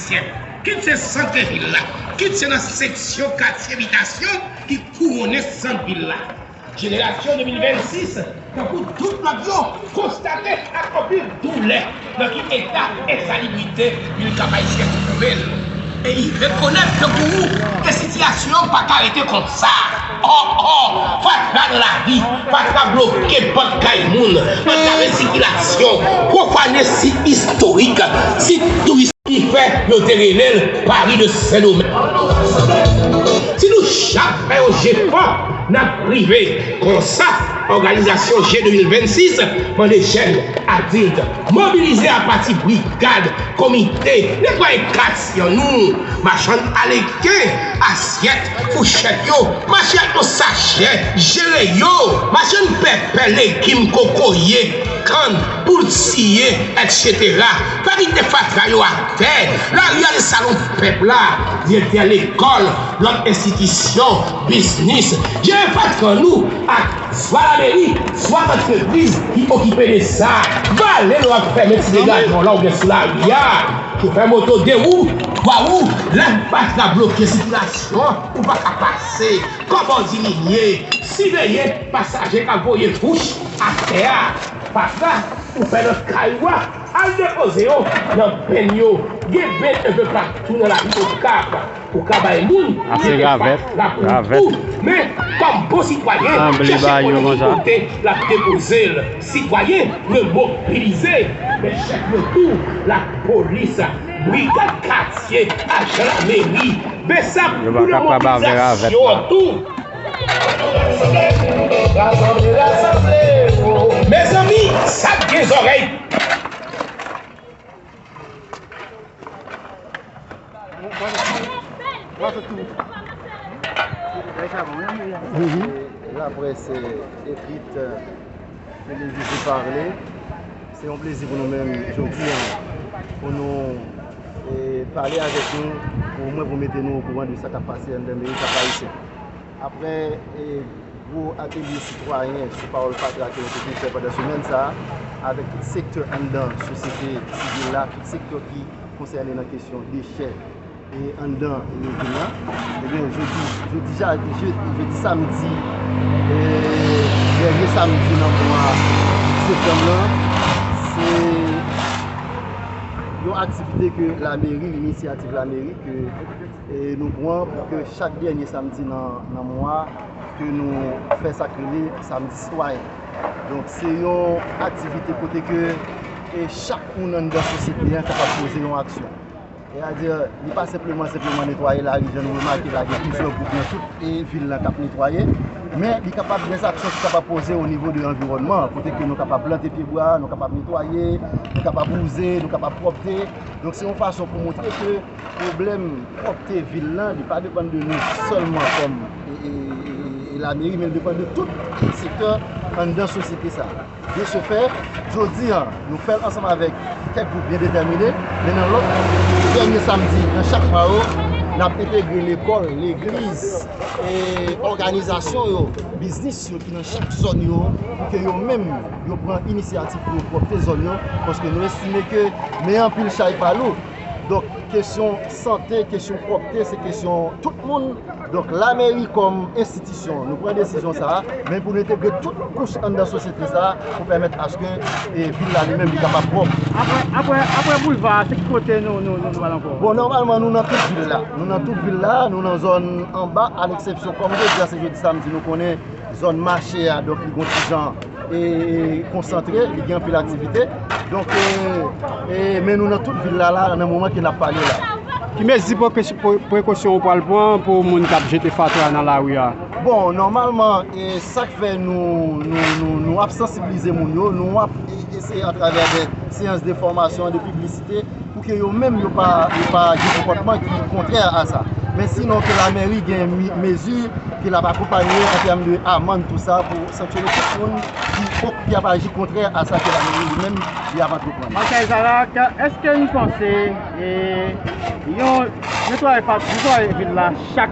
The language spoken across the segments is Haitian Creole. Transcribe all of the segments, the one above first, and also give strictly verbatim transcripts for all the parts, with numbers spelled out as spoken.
Kit se sant vil la, kit se nan seksyon katye bitasyon ki kouwonnen sant vil la. Jenerasyon de mil vennsis, tankou tout lòt yo, konstate ak anpil doulè nan ki eta ensalibrite vil Kap Ayisyen twouve l. E li rekonèt tankou ou ke sitiyasyon an pa ka rete konsa. Ò, ò, fatra nan lari, fatra bloke pòt kay moun, antrave sikilasyon, pwofane sit istorik, sit touristik ki fè yo te rele l Paris de Saint-Domingue. Si nou chak fè yon jefò, n ap rive. Konsa, òganizasyon G de mil vennsis mande jèn, adilt, mobilize apati brigad, komite, netwaye katye nou, machann aleken, asyèt, fouchèt yo, mache ak yon sachè, jere yo, machann pèpè, legim, kokoye, kann, poul siye, etsetera. Pa kite fatra yo atè. Lari a se salon pèp la, direktè lekòl, lòt enstitisyon, biznis. Jere fatra nou ak swa lameri, swa antrepriz ki okipe de sa. Vale lè w ap fèmen ti degajman w la oubyen sou lari a. Chofè moto de wou, twa wou, lè fatra bloke sikilasyon, ou pa ka pase. Kòbò diminye, siveye pasaje k ap voye wouch atè a. Fatra ou fè nan kay ou a, al depoze yo nan benn yo. Gen benn enpe patou nan lavil Okap. Ou ka bay moun ki te fatra pou ou. Men, kòm bon sitwayen, chèche konnen ki kote l ap depoze l. Sitwayen, nou mobilize. Men chèf yo tou, lapolis, brigad katye, ajan lameri, BSAP, nou nan mobilizasyon an tou. Mezanmi, sa k gen zòrèy. Laprès ekriti, televizyon pale, se yon plezi pou nou menm jodi a pou nou e, pale avèk nou, pou mwen, pou mete nou okouran de sa k ap pase anndan meri Kap Ayisyen. Apre e, gwo atelye sitwayen sou pawòl fatra ke nou te vin fè pandan semèn sa a, avèk tout sektè anndan sosyete sivil la, tout sektè ki konsène nan kesyon dechè e anndan e, vil la. Ebyen, jodi, jodi, ja- je- jodi samdi, e, dènye samdi nan mwa septanm lan, se yon aktivite ke lameri, inisyativ lameri, ke e, nou pran pou ke chak dènye samdi nan, nan mwa, ke nou fè sa k rele Samdi Sitwayen. Donk, se yon aktivite kote ke e, chak moun anndan sosyete a kapab poze yon aksyon. Sètadi, li pa senpleman, senpleman netwaye lari, jan nou remake la, gen plizyè gwoup nan tout e, vil la k ap netwaye, men li kapab gen aksyon ki kapab poze o nivo de anviwònman, kote ke nou kapab plante pyebwa, nou kapab netwaye, nou kapab wouze, nou kapab pwòpte. Donk, se yon fason pou montre ke pwoblèm pwòpte vil lan, li pa depann de nou sèlman kòm e, e, e, e lameri, men li depann de tout sektè anndan sosyete sa a. De ce fait, jodi a, nou fè l ansanm avèk kèk gwoup byen detèmine, men nan lòt dènye samdi, nan chak mwa yo, n ap entegre lekòl, legliz, e òganizasyon yo, biznis yo ki nan chak zòn yo, pou ke yo menm, yo pran inisyativ pou yo pwòpte zòn yo, paske nou estime ke men anpil chay pa lou. Donk, kesyon sante, kesyon pwòpte, se kesyon tout moun. Donk, lameri kòm enstitisyon, nou pran desizyon sa a, men pou nou entegre tout kouch anndan sosyete sa a, pou pèmèt aske e, vil la li menm li kapab pwòp. Apre, apre, apre boulva a, se ki kote nou, nou, nou, nou pral ankò? Bon, nòmalman, nou nan tout vil la. Nou nan tout vil la, nou nan zòn anba, a leksepsyon, kòm jodi a, se jodi samdi, nou konnen zòn mache a, donk li gon ti jan e, e, konsantre, li gen anpil aktivite. Donk, e, e, men nou nan tout vil la, la, nan moman ke n ap pale la. Ki mezi prekosyon, pre- prekosyon ou pral pran pou moun k ap jete fatra nan lari a? Bon, nòmalman, e, sa k fè nou, nou, nou, nou ap sansibilize moun yo, nou ap e, eseye atravè de seyans de fòmasyon, de piblisite, pou ke yo menm yo pa, yo pa gen konpòtman ki kontrè a sa. Men sinon ke lameri gen mi- mezi ke l ap akonpaye an tèm de amann, tou sa, pou sanksyone tout moun ki, ki ap aji kontrè a sa ke lameri li menm li ap antreprann. Makay Zarak, èske n panse e, yon netwaye pa- netwaye vil la chak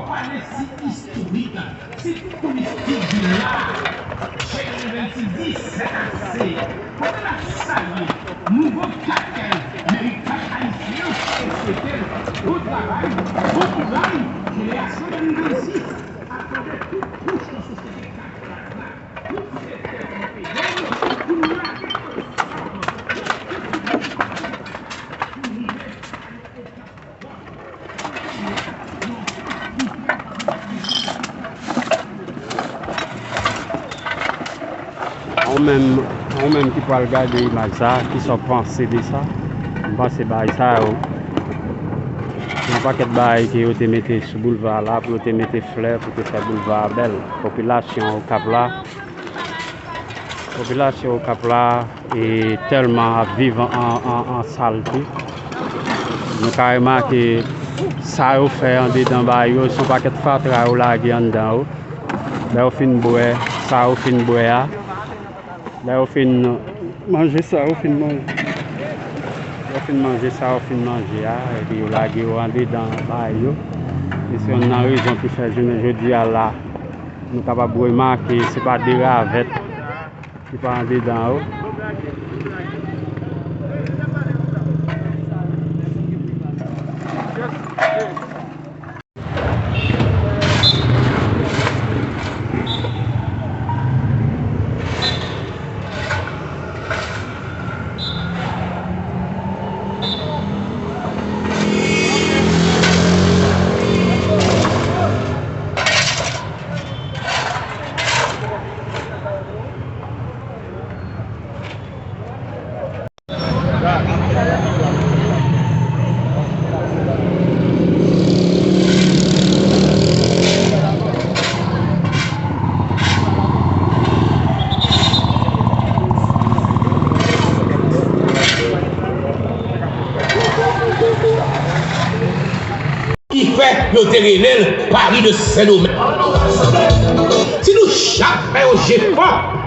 Fò pale si istorik, si touristik vil la. Chèn Level Six di, sèt ase. Kote n ap salye nouvo katèl meriken ayisyen an, e swete l bon travay, bon kouraj, jenerasyon de nou isi, atravè tout kouch nan sosyete Katras la, tout sektè nan peyi, pou nou lage ansanm, pou nou rive Ou menm, ou menm ki pral gade imaj sa, kisa w panse de sa? M panse bagay sa yo, se yon pakèt bagay ke yo te mete sou boulva la pou yo te mete flè, pou te fè boulva a bèl. Popilasyon Okap la, popilasyon Okap la e tèlman ap viv an, an, an, an salte. Nou ka remake sa yo fè andedan bagay yo, se yon pakèt fatra yo lage anndan yo. Lè yo fin bwè sa yo fin bwè a, lè yo fin manje sa yo fin manje, lè yo fin manje sa yo fin manje a, epi yo lage yo andedan bagay yo. E se youn nan rezon ki fè jounen jodi a la, nou kapab remake se pa de ravèt ki pa andedan yo. Yo te rele l Pari de Sendomeng. Si nou chak fè yon jefò,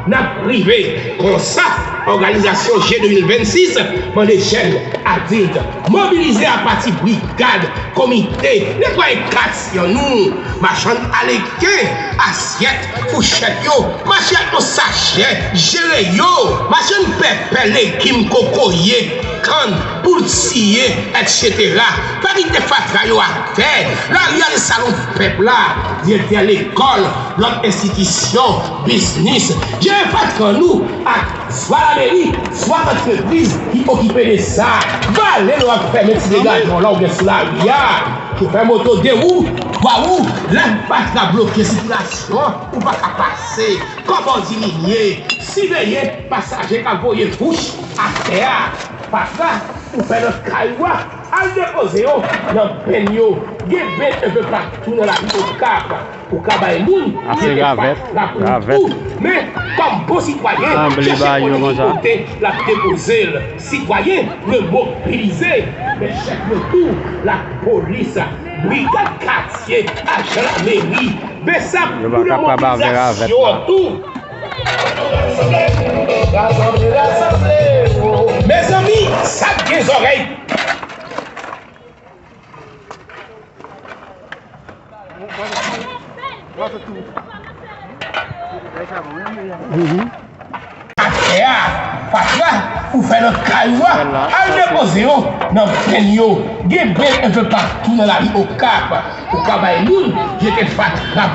n ap rive. Konsa, òganizasyon je de mil vennsis mande jèn, adilt, mobilize apati brigad, komite, netwaye katye nou, machann aleken, asyèt, fouchèt yo, mache ak yon sachè, jere yo, machann pèpè, legim, kokoye, kann, poul siye, etsetera. Pa kite fatra yo atè. Lari a se salon pèp la. Direktè lekòl, lòt enstitisyon, biznis. Jere fatra nou ak swa lameri, swa antrepriz ki okipe de sa. Vale lè w ap fèmen ti degajman w la oubyen sou lari a. Chofè moto de wou, twa wou, lè fatra bloke sikilasyon, ou pa ka pase. Kòbò diminye, siveye pasaje k ap voye vouch atè a. Fatra ou fè nan kay ou a, al depoze yo nan benn yo. Gen benn enpe patou nan lari Okap. Ou ka bay moun, ravèt, ravèt tou. Men, kòm bon sitwayen, chèche konnen ki kote l ap depoze l. Sitwayen, nou mobilize. Men chèf yo tou, lapolis, brigad katye, ajan lameri, BSAP, nou nan mobilizasyon an tou. Mezanmi, sa k gen zòrèy. Atè a, fatra ou fè nan kay ou a, al depoze yo nan benn yo. Gen benn enpe patou nan lari Okap. Ou ka bay moun jete fatra.